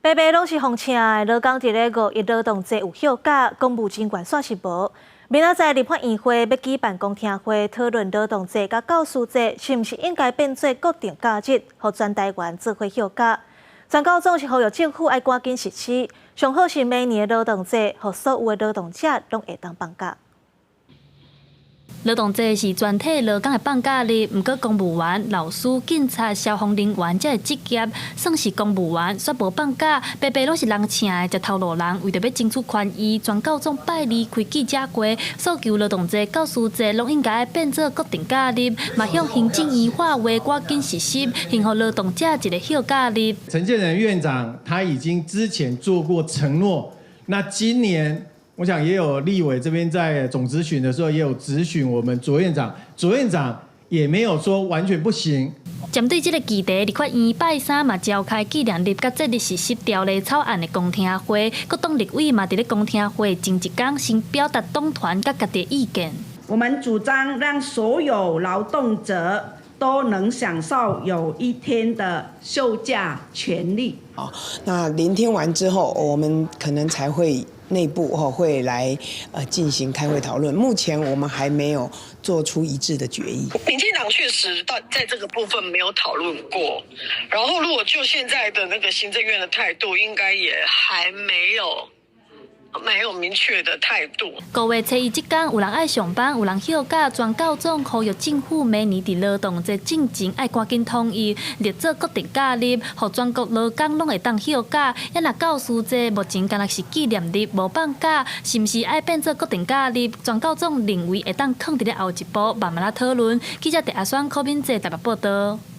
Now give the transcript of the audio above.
白白攏是予請的，勞工佇咧五一勞動節有休假，公務人員煞是無。明仔載立法院會欲舉辦公聽會，討論勞動節佮教師節是毋是應該變做國定假日，予全台灣做伙休假。全教總是呼籲政府愛趕緊實施，上好是明年的勞動節，予所有的勞動者攏會當放假。勞動節是全體勞工的放假日，毋過公務員、老師、警察、消防人員這个職業算是公務員，煞無放假，白白攏是人請的，食頭路人為著欲爭取權益，全教總拜二開記者會，訴求勞動節、教師節攏應該變做國定假日，嘛向行政院發話趕緊實施，還予勞動者一个休假日。陳建仁院長他已經之前做過承諾，那今年，我想也有立委這邊在總質詢的時候，也有質詢我們卓院長，卓院長也沒有說完全不行。針對這个議題，立法院拜三嘛召開紀念日佮節日實施條例草案的公聽會，各黨立委嘛佇咧公聽會前一工先表達黨團佮家己的意見。我們主張讓所有勞動者都能享受有一天的休假權利。哦，那聆聽完之後，我們可能才會內部吼會來進行開會討論。目前我們還沒有做出一致的決議。民進黨確實到在這個部分沒有討論過。然後，如果就現在的那個行政院的態度，應該也還沒有明確的態度。5月初一這工，有人愛上班，有人休假。全教總呼籲政府明年佇勞動節進前愛趕緊統一，列做國定假日，予全國勞工攏會當休假。抑若教師節目前敢若是紀念日，無放假，是毋是愛變做國定假日？全教總認為會當囥佇咧後一步，慢慢仔討論。記者鄭阿雙、柯敏哲台北報導。